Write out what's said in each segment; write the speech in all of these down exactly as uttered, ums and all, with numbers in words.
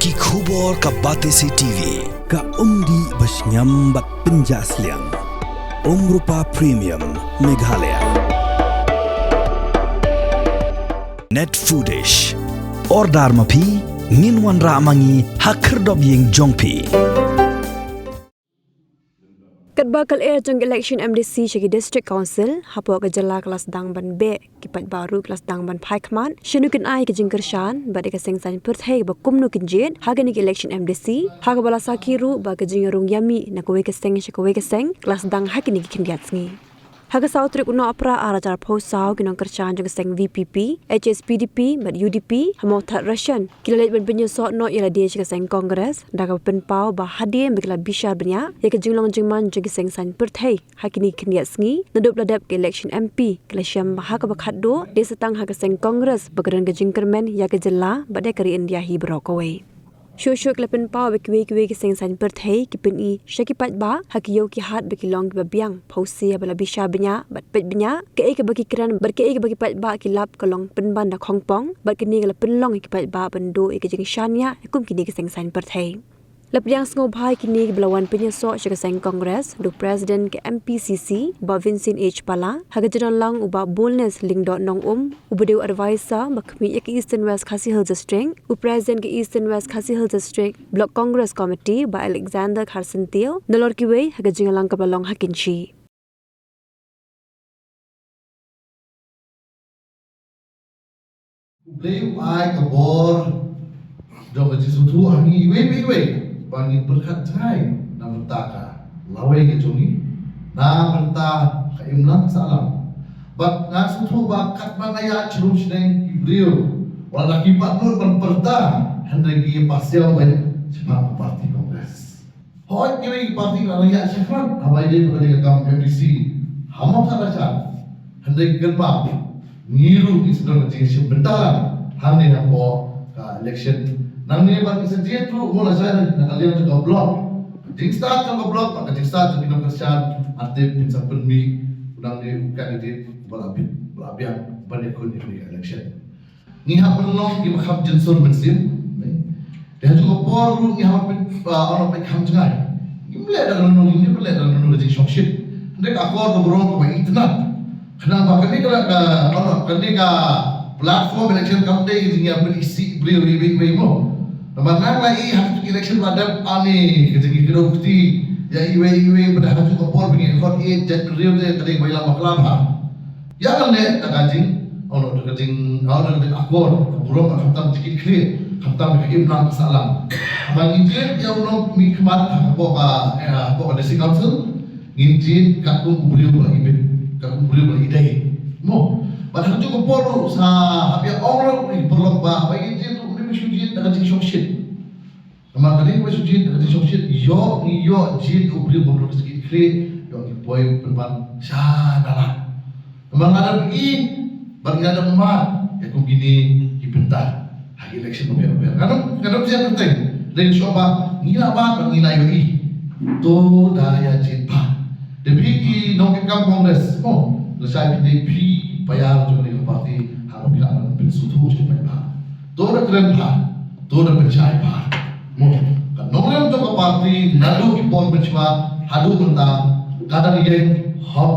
Ki khubor ka Batesi T V, ka umdih ba shngiam bad pynjah sliang. Umrupa Premium, Meghalaya. Net Foodish. Order ma phi, ngin wanrah ma ngi ha khyrdop ïing jong phi. Katba ka lyer jong ka election M D C sha ki District Council hapoh ka jylla ka la sdang ban beh, ki paidbah ruh ki la sdang ban phai khmat shano kin ai ka jingkyrshan bad ïa ka seng saiñ pyrthei ba kumno kin jied ha kane ka election M D C, ha kaba la sakhi ruh ba ka jingïarung ïamih na kawei ka seng sha kawei ka seng ka la sdang ha kine ki khyndiat sngi. Ha ka saw tarik u Nohprah ar hajar arphew saw, ki nongkyrshan jong ka seng V P P, H S P D P bad U D P ha Mawthadraishan ki la leit ban pynïasoh noh ïa lade sha ka seng Congress da kaba pynpaw ba hadien ba ki la bishar bniah ïa ka jinglong jingman jong ki seng saiñ pyrthei ha kine ki khyndiat sngi naduh ba la dep ka election M P, ki la shem ba ha kaba khatduh dei sa tang ha ka seng Congress ba ka don ka jingkyrmen ïa ka jylla bad ïa ka ri India hi baroh kawei. Shuh shuh ki la pynpaw ba kiwei kiwei ki seng saiñ pyrthei ki pyni sha ki paidbah ha ki ïew ki hat ba ki long kiba biang, phewse haba la bishar bniah bad peit bniah kaei kaba ki kren bad kaei kaba ki paidbah ki lap ka long pynban da khongpong, bad kine ki la pynlong ïa ki paidbah ban duh ïa ka jingshaniah kum kine ki seng saiñ pyrthei. La pdiang sngewbha ïa kine kiba la wan pynïasoh sha ka seng Congress da u President ka M P C C, Bah Vincent H Pala, ha ka jingdon lang u Bah Boldness Lyngdoh Nongum, uba dei u Advisor ba khmih ïa ka Eastern West Khasi Hills District, u President ka Eastern West Khasi Hills District Block Congress Committee, Bah Alexander Kharsyntiew, nalor kiwei, ha ka jingïalang kaba la long ha Kynshi. U Blei u ai ka bor jong ka jingsngewthuh ha ngi iwei pa iwei ba ngin pyrkhat jngai na bynta ka lawei ka jong ngi, na bynta ka imlang sahlang. Bad nga sngewthuh ba katba nga ïaid sha rum sha neng ki briew wat la ki pat nud ban pyrta, hynrei ki ïa pasiaw beit shaphang ka party Congress. Hooid, kiwei ki party ki la ïaid shakhmat haba ïadei bad ka kam M D C ha Mawthadraishan. Hynrei kynmaw, ngi ruh ngi sa don ka jingshim bynta hangne hapoh ka election. Nangne ba ngi sa jied ruh mo, lashai na ka liang jong ka block, ka jingstad jong ka block bad ka jingstad jong ki nongkyrshan, artip ngin sa pynmih u nangne u candidate uba la bit, uba la biang ban ïakhun ïa ka election. Ngi hap ban long kiba kham jynsur mynsiem, ne? Te ha kajuh ka por ruh ngi hap ban peit, ah, ban peit kham jngai. Ngim leh da kano kano, ngim leh da kano kano ka jingshongshit. Hynrei ka akor ka burom kaba itynnad. Khnang ba kane ka, ka, kane ka platform election kam dei ka jingïapyni isih briew iwei iwei mo. Namar nga la ïohi ha kajuh ka election ba dep, ani ka jingïakdew kti ïa iwei iwei, ba da ha kajuh ka por ba ngi khot ïa jait briew te ka dei ba ïalam bakla bha. Ïa kane da ka jing, oh, da ka jing, oh, da ka jingakor ka burom, khamtam jingkitkhlieh, khamtam ka imlang ka sahlang. Haba ngin jied ïa u nongmihkhmat hapoh ka, eh, hapoh ka District Council, ngin jied katkum u briew ba la ibit, katkum u briew ba la idei. Mo, bad ha kajuh ka por ruh sa hap ïa ong ruh ïa ki paralok ba haba ngin jied ruh ngin ym shu jied da ka jingshongshit. Namar kane kaba shu jied da ka jingshongshit, ïoh, ngi ïoh jied u briew bym don ka jingkitkhlieh, ïoh ngi poi pynban sha na la. Namar nga dang ïohi bad nga dang mad ïa kum kine ki bynta ha ki election bapher bapher. Nga dang, nga dang ïa kyrteng, dang shu ba ngi la mad bad ngi la ïohi. To da ïa jied bha. Te phi ki nongkitkam Congress, mo, lashai phi dei phi paidbah jong kane ka party, haba phi lah ban pynsngewthuh sha ki paidbah. To da kren bha, to da pynshai bha. Mo, ka nongrim jong ka party naduh ki por mynshuwa haduh mynta ka dang ïeng hok.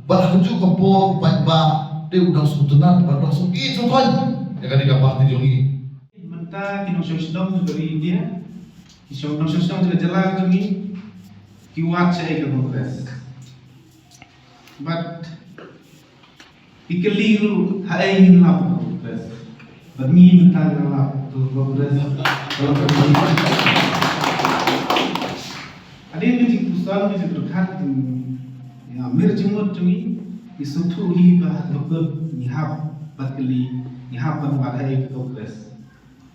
Bad ha kajuh ka por u paidbah te u dang sngewtynnat bad u dang sngewthuh sngewthuh ïa kane ka party jong ngi. Mynta ki nongshong shnong jong ka ri India, ki shong, nongshong shnong jong ka jylla jong ngi, ki wad shaei ka Congress. Bad ki kylli ruh haei ngin lap ka Congress. Bad ngi mynta ngi lap ka Congress. Hadien ka jingpuson, ka jingpyrkhat, ka jing, ïa, mir jingmut jong ngi, ngi sngewthuh hi ba ha kaba kut ngi hap ban kylli, ngi hap ban wad haei ka Congress.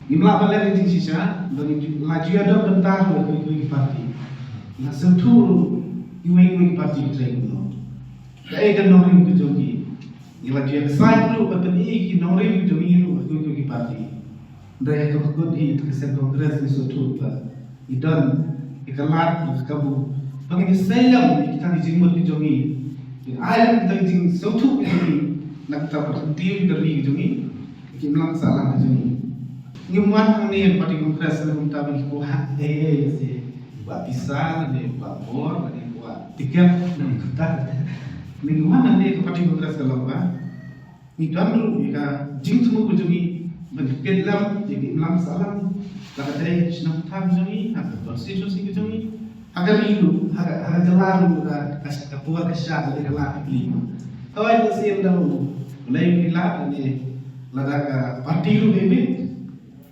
Ngim lah ban leh ka jingshisha, ba ngi ju-, la ju ïadon bynta ha kiwei kiwei ki party. Nga sngewthuh ruh kiwei kiwei ki party ki trei kumno. Kaei ka nongrim ka jong ki. Ngi la ju ïa decide ruh ban pyni ki nongrim ka jong ngi ruh ha kiwei kiwei ki party. Hynrei ha kaba kut hi ha ka seng Congress ngi sngewthuh ba ngi don ïa ka lad, ïa ka kabu ba ngin ïasei lem ïa kita ki jingmut ki jong ngi, ngin ai lem kita ki jingsngewthuh ki jong ngi na ka bynta ka ri ka jong ngi, ka imlang sahlang ka jong ngi. Ngim wan hangne ka party Congress lada kumta ba ngi kwah eh eh si kwah pisa lane kwah bor lane kwah tiket. Ngim wan hangne ka party Congress ka long ba ngi don ruh ïa ka jingthmu ka jong ngi ban pynlong ïa ka imlang sahlang la ka dei shnong thaw jong ngi ha ka constituency ka jong ngi. Ha ka ri ruh, ha ka, ha ka jylla ruh, ka, ka, ka por ka shah, ka la ka pli. Hawai ka sien da ruh. Ulei ngi la ne lada ka party ruh bebit.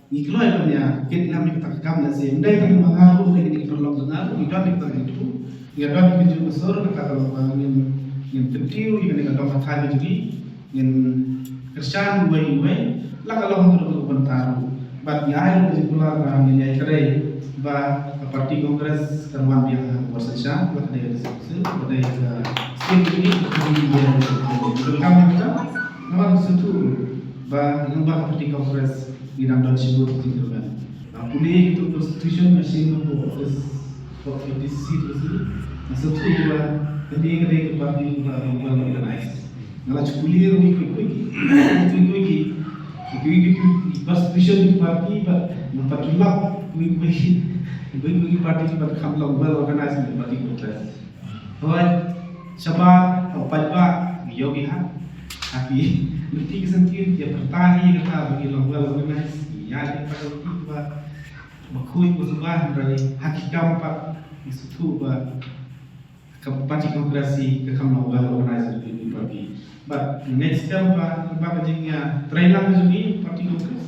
Ngi kloi ban ïa kit lam ïa ka kam la sien. Dei ka ma nga ruh, dei ka paralok nga ruh, ngi don ïa ka tu. Ngi don ïa ka jingmynsur, ka ka long ba ngin, ngin kyntiew ïa ka dong ka thaiñ jong ngi. Ngin kyrshan uwei uwei la ka long ka dong ka bynta ruh. Bad ngi ai ruh ka jingkular ba ngin ïai trei ba ka party Congress kan wan biang ha ka por synshar, la ka dei ka sien, la ka dei ka sien jong ngi, ka dei ka sien jong ngi. Ka dei ka sien jong ngi. Namar ka sien tu ba ngi ba ka party Congress ngi dang don shibun ka jingkyrmen. Ba pule ïa ka constitution machine ka office. Kong F D C tu si, nga sngewthuh ba kane ka dei ka party ba well organized. Nga la ju pule ruh ïa kiwei kiwei ki, kiwei kiwei ki, kiwei kiwei ki constitution ki party, but nga pat ju lap kiwei kiwei ki, kiwei kiwei ki party ba kham long well organized, ki party Congress. Hooid, shabar ha u paidbah ngi ïoh ïa ha, ha ki lynti ki syntien, ki ïa pyrta hi kata ba ngi long well organized, ngi ïaid ïa kata ka lynti ba ba khuid ba suba, hynrei ha ki kam pat ngi sngewthuh ba ka party Congress ka kham long well organized, ka party. But next time ba, ba ka jingïatreilang jong ngi party Congress,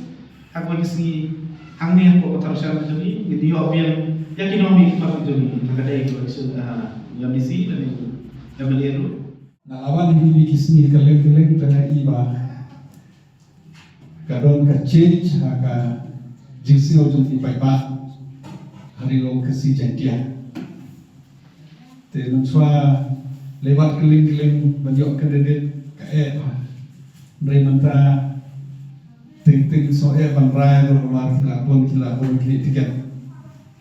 ha kawei ka sngi hangne hapoh ka thaw synshar jong ngi, ngin ïoh biang ïa ki nongmihkhmat jong ngi, ha ka dei ka election, ah, M D C lane M L A ruh. Nga la wan ha kine ki sngi kylleng kylleng, te nga i ba ka don ka change ha ka jingsngew jong ki paidbah ha Ri Lum Khasi Jaiñtia. Te mynshuwa leit wad kylleng kylleng ban ïoh candidate ka eh bha. Hynrei mynta teng teng shu eh ban rai, namar ki la bun, ki la bun ki tiket.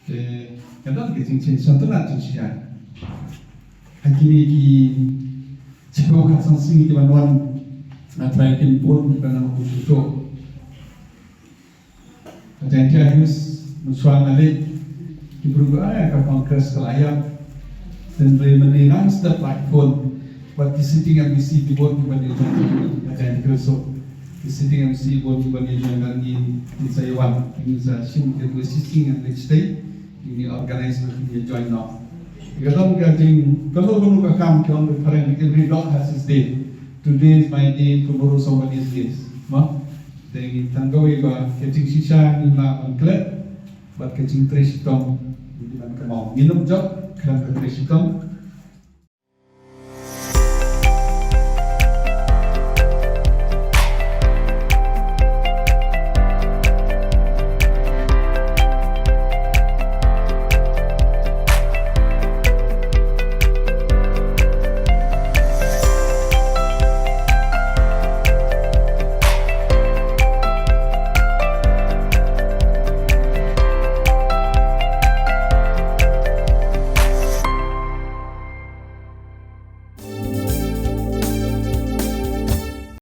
Te ka don ka jingchange, sngewtynnat jingshisha. Ha kine ki shiphew khatsan sngi kiban wan, nga tharai kin bun kiba nang bun shuh. Ka Jaiñtia Hills, mynshuwa nga leit, ki briew ki ong, "Ai, ka Congress ka la ïap." Hynrei mynne nga sdang by phone bad ki sitting M D C ki bun kiban ïa join ka Jaiñtia Hills. Ki sitting M D C ki bun kiban ïa join, ngi sa ïa wan, ngi sa shim ki sitting M D C, ngi organize, ngi ïa join noh. Ka long ka jing, kano kano ka kam ki ong, phareng, every dog has his day. Today is my day, tomorrow somebody's day. Mo? Te ngi tang kawei ba ka jingshisha ngim lah ban klet, bad ka jingtrei shitom ngim lah ban kynmaw. Ngin ym jop khlem ka trei shitom,